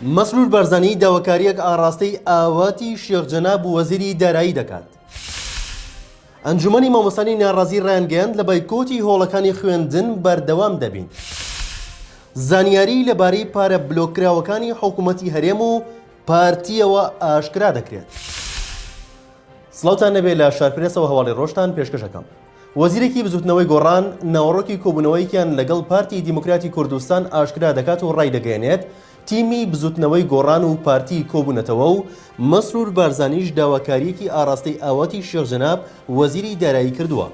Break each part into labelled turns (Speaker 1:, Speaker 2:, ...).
Speaker 1: مەسرور بارزانی داواکارییەک ئاڕاستەی ئاواتی شێخ جەناب وەزیری دارایی دەکات. ئەنجومەنی مامۆستانی ناڕازی ڕایانگەیاند لە بایکۆتی هۆڵەکانی خوێندن بەردەوام دەبین. زانیاری لەبارەی پارە بلۆککراوەکانی حکومەتی هەرێم و پارتییەوە ئاشکرا دەکرێت. سڵاوتان لێبێ لە شارپرێسەوە هەواڵی ڕۆژتان پێشکەش ئەکەم. وەزیرێکی بزوتنەوەی گۆڕان ناوەڕۆکی کۆبونەوەیەکیان لەگەڵ پارتی دیموکراتی کوردستان ئاشکرا دەکات و ڕایدەگەیەنێت تیمی بزوتنەوەی گۆڕان و پارتی کۆبونەتەوە و مەسرور بارزانیش داواکارییەکی ئاڕاستەی ئاواتی شێخ جەناب وەزیری دارایی کردووە.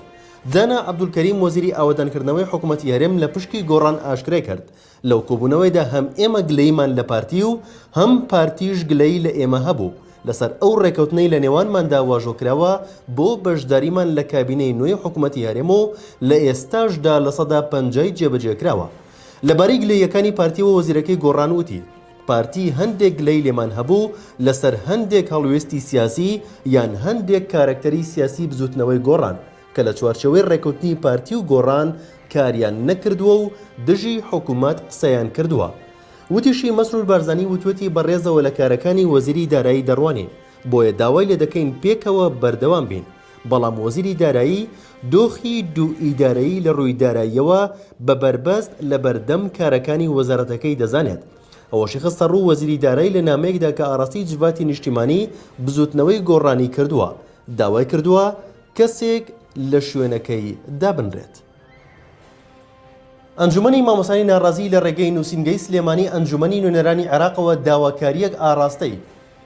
Speaker 1: دانا عەبدولکەریم وەزیری ئاوەدانکردنەوەی حکومەتی هەرێم لە پشکی گۆڕان ئاشکرای کرد لەو کۆبوونەوەیدا هەم ئێمە گلەییمان لە پارتی و هەم پارتیش گلەیی لە ئێمە هەبوو لەسەر ئەو ڕێکەوتنەی لە نێوانماندا واژۆکراوە بۆ بەشداریمان لە کابینەی نوێی حکومەتی هەرێم و لە ئێستاشدا لەسەدا پەنجای جێبەجێکراوە. لەبارەی گلەییەکانی پارتیەوە وەزیرەکەی گۆڕان وتی، پارتی هەندێک گلەیی لێمان هەبوو لەسەر هەندێک هەڵوێستی سیاسی یان هەندێک کارەکتەری سیاسی بزوتنەوەی گۆڕان کە لە چوارچێوەی ڕێکەوتنی پارتی و گۆڕان کاریان نەکردووە و دژی حکومەت قسەیان کردووە. وتیشی، مەسرور بارزانی وتوێتی بە ڕێزەوە لە کارەکانی وەزیری دارایی دەڕوانین، بۆیە داوای لێدەکەین پێکەوە بەردەوام بین، بەڵام وەزیری دارایی دۆخی دوو ئیدارەیی لە ڕووی داراییەوە بە بەربەست لەبەردەم کارەکانی وەزارەتەکەی دەزانێت. ئەوەشی خستەڕوو، وەزیری دارایی لە نامەیەکدا کە ئاراستەی جڤاتی نیشتیمانی بزوتنەوەی گۆڕانی کردووە، داوای کردووە کەسێک لە شوێنەکەی دابنرێت. ئەنجومەنی مامۆستایانی ناڕازی لە ڕێگەی نووسینگەی سلێمانی ئەنجومەنی نوێنەرانی عێراقەوە داواکارییەک ئاڕاستەی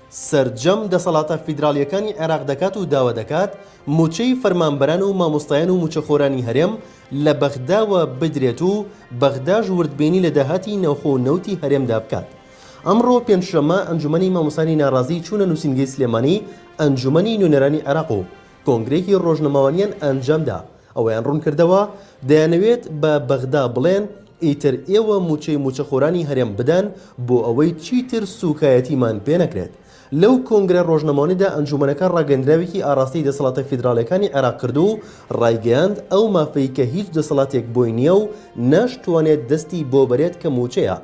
Speaker 1: سەرجەم دەسەڵاتە فیدراڵییەکانی عێراق دەکات و داوا دەکات مووچەی فەرمانبەران و مامۆستایان و مووچەخۆرانی هەرێم لە بەغداوە بدرێت و بەغداش وردبینی لە داهاتی ناوخۆ و نەوتی هەرێمدا بکات. ئەمڕۆ پێنجشەممە ئەنجومەنی مامۆستایانی ناڕازی چوونە نووسینگەی سلێمانی ئەنجومەنی نوێنەرانی عێراق و کۆنگرەیەکی ڕۆژنەمەوانیان ئەنجامدا، ئەوەیان ڕوونکردەوە، دەیانەوێت بە بەغدا بڵێن ئیتر ئێوە مووچەی مووچەخۆرانی هەرێم بدەن بۆ ئەوەی چیتر سووکایەتیمان پێنەکرێت. لەو کۆنگرە ڕۆژنەمەوانیدا ئەنجومەنەکە ڕاگەندراوێکی ئاڕاستەی دەسەڵاتە فیدراڵیەکانی عێراق کرد و ڕایگەیاند ئەو مافەی کە هیچ دەسەڵاتێک بۆی نییە و ناشتوانێت دەستی بۆ بەرێت کە مووچەیە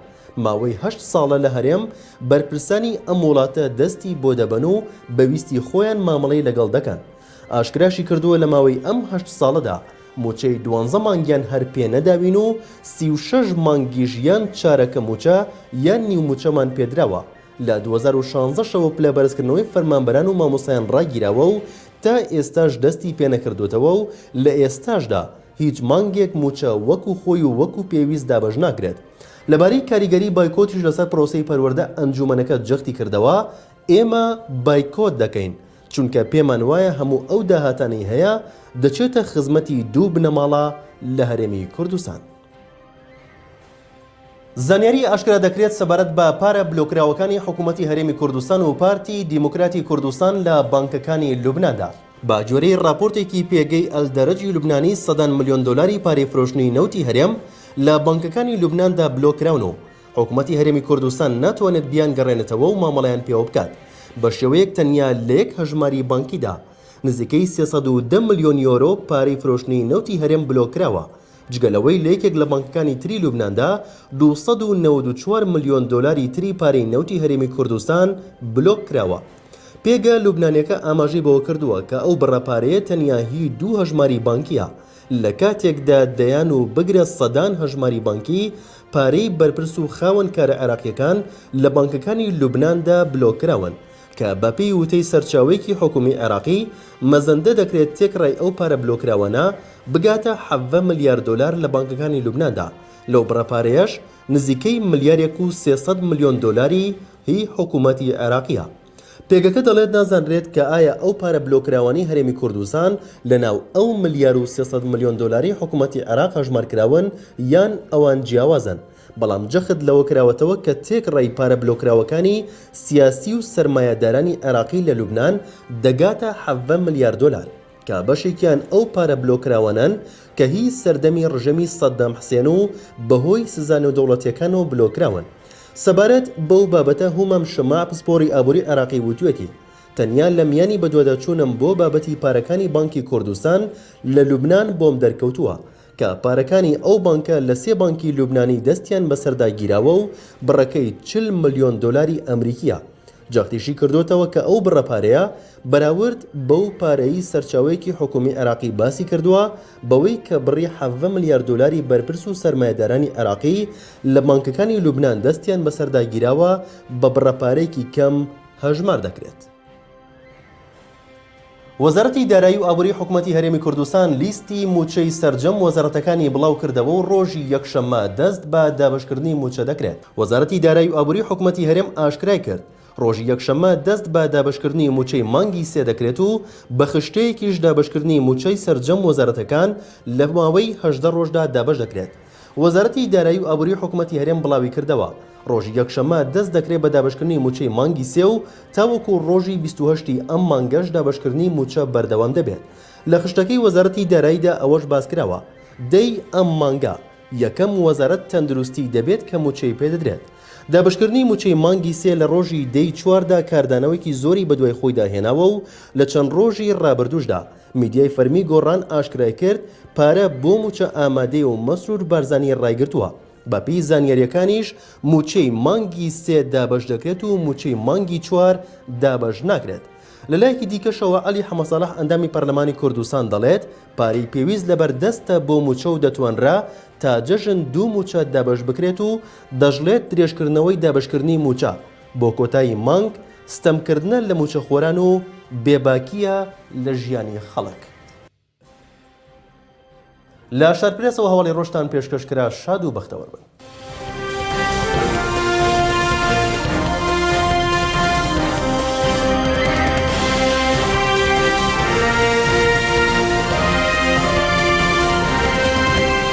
Speaker 1: ماوەی هەشت ساڵە لە هەرێم بەرپرسانی ئەم وڵاتە دەستی بۆ دەبەن و بە ویستی خۆیان مامەڵەی لەگەڵ دەکەن. ئاشکراشی کردووە لە ماوەی ئەم هەشت ساڵەدا مووچەی دوانزە مانگیان هەر پێ نەداوین و 36 مانگیش یان چارەکە مووچە یان نیو مووچەمان پێدراوە. لە 2016 شەوە پلە بەرزکردنەوەی فەرمانبەران و مامۆستایان ڕاگیراوە و تا ئێستاش دەستی پێنەکردووەتەوە و لە ئێستاشدا هیچ مانگێک مووچە وەکو خۆی و وەکو پێویست دابەش ناکرێت. لەبارەی کاریگەری بایکۆتیش لەسەر پرۆسەی پەروەردە ئەنجوومەنەکە جەختی کردەوە، ئێمە بایکۆت دەکەین، چونکە پێمان وایە هەموو ئەو داهاتانەی هەیە دەچێتە خزمەتی دوو بنەماڵە لە هەرێمی کوردستان. زانیاری ئاشکرا دەکرێت سەبارەت بە پارە بلۆکراوەکانی حکوومەتی هەرێمی کوردستان و پارتی دیموکراتی کوردستان لە بانکەکانی لوبناندا. بە گوێرەی ڕاپۆرتێکی پێگەی ئەلدەرەجی لوبنانی سەدان ملیۆن دۆلاری پارەی فرۆشتنی نەوتی هەرێم لە بانکەکانی لوبناندا بلۆک کراون و حکومەتی هەرێمی کوردستان ناتوانێت بیانگەڕێنێتەوە و مامەڵەیان پێوە بکات بە شێوەیەک تەنیا لە یەک هەژماری بانکیدا نزیکەی 310 ملیۆن یۆرۆ پارەی فرۆشتنی نەوتی هەرێم بلۆک کراوە جگە لەوەی لە یەکێک لە بانکەکانی تری لوبناندا 294 ملیۆن دۆلاری تری پارەی نەوتی هەرێمی کوردستان بلۆک کراوە. پێگە لوبنانیەکە ئاماژەی بەوەکردووە کە ئەو بڕە پارەیە تەنیا هی دوو هەژماری بانکییە، لە کاتێکدا دەیان و بگرە سەدان هەژماری بانکی پارەی بەرپرس و خاوەن کارە عێراقییەکان لە بانکەکانی لوبناندا بلۆک کراون کە بەپێی وتەی سەرچاوەیەکی حکومی عێراقی مەزەندە دەکرێت تێکڕای ئەو پارە بلۆکراوانە بگاتە 17 ملیار دۆلار لە بانکەکانی لوبناندا لەو بڕە پارەیەش نزیکەی ملیارێک و 300 ملیۆن دۆلاری هی حکومەتی عێراقییە. پێگەکە دەڵێت نازانرێت کە ئایا ئەو پارە بلۆکراوانەی هەرێمی کوردستان لەناو ئەو ملیار و 300 ملیۆن دۆلارەی حکومەتی عێراق هەژمارکراون یان ئەوان جیاوازن، بەڵام جەخت لەوە کراوەتەوە کە تێکڕای پارە بلۆکراوەکانی سیاسی و سەرمایەدارانی عێراقی لە لوبنان دەگاتە 17 ملیار دۆلار. کە بەشێکیان ئەو پارە بلۆکراوانەن کە هی سەردەمی ڕژێمی سەدام حسێن و بەهۆی سزا نێودەوڵەتییەکانەوە بلۆکراون. سەبارەت بەو بابەتە هومام شەماع پسپۆڕی ئابووری عێراقی وتویەتی، تەنیا لە میانی بەدواداچوونم بۆ بابەتی پارەکانی بانکی کوردستان لە لوبنان بۆم دەرکەوتووە. کە پارەکانی ئەو بانکە لە سێ بانکی لوبنانی دەستیان بەسەردا گیراوە و بڕەکەی 40 ملیۆن دۆلاری ئەمریکییە. جەختیشی کردۆتەوە کە ئەو بڕە پارەیە بەراورد بەو پارەی سەرچاوەیەکی حکومی عێراقی باسی کردووە بەوەی کە بڕی 17 ملیار دۆلاری بەرپرس و سەرمایەدارانی عێراقی لە بانکەکانی لوبنان دەستیان بەسەردا گیراوە بە بڕە پارەیەکی کەم هەژمار دەکرێت. وەزارەتی دارایی و ئابووری حکومەتی هەرێمی کوردستان لیستی مووچەی سەرجەم وەزارەتەکانی بڵاوکردەوە و ڕۆژی یەکشەممە دەست بە دابەشکردنی مووچە دەکرێت. وەزارەتی دارایی و ئابووری حکومەتی هەرێم ئاشکرای کرد، ڕۆژی یەکشەممە دەست بە دابەشکردنی مووچەی مانگی سێ دەکرێت و بە خشتەیەکیش دابەشکردنی مووچەی سەرجەم وەزارەتەکان لە ماوەی 18 ڕۆژدا دابەش دەکرێت. وەزارەتی دارایی و ئابووری حکومەتی هەرێم بڵاویکردەوە، ڕۆژی یەکشەممە دەست دەکرێت بە دابەشکردنی مووچەی مانگی سێ و تاوەکو ڕۆژی 28 ی ئەم مانگەش دابەشکردنی مووچە بەردەوام دەبێت. لە خشتەکەی وەزارەتی داراییدا ئەوەش باسکراوە، دە ی ئەم مانگە یەکەم وەزارەت تەندروستی دەبێت کە مووچەی پێدەدرێت. دابەشکردنی مووچەی مانگی سێ لە ڕۆژی دە ی چواردا کاردانەوەیەکی زۆری بەدوای خۆیدا هێناوە و لە چەند ڕۆژی ڕابردووشدا میدیای فەرمی گۆڕان ئاشکرای کرد، پارە بۆ مووچە ئامادەیە و مەسرور بارزانی ڕایگرتووە. بەپێی زانیارییەکانیش مووچەی مانگی سێ دابەش دەکرێت و مووچەی مانگی چوار دابەش ناکرێت. لەلایەکی دیکەشەوە عەلی حەمەساڵح ئەندامی پەرلەمانی کوردستان دەڵێت، پارەی پێویست لەبەردەستە بۆ مووچە و دەتوانرا تا جەژن دوو مووچە دابەش بکرێت و دەشڵێت درێژکردنەوەی دابەشکردنی مووچە بۆ کۆتایی مانگ ستەمکردنە لە مووچەخۆران و بێباکییە لە ژیانی خەڵک. لە شارپرێسەوە هەواڵی ڕۆژتان پێشکەش کرا شاد و بەختەوەر بن.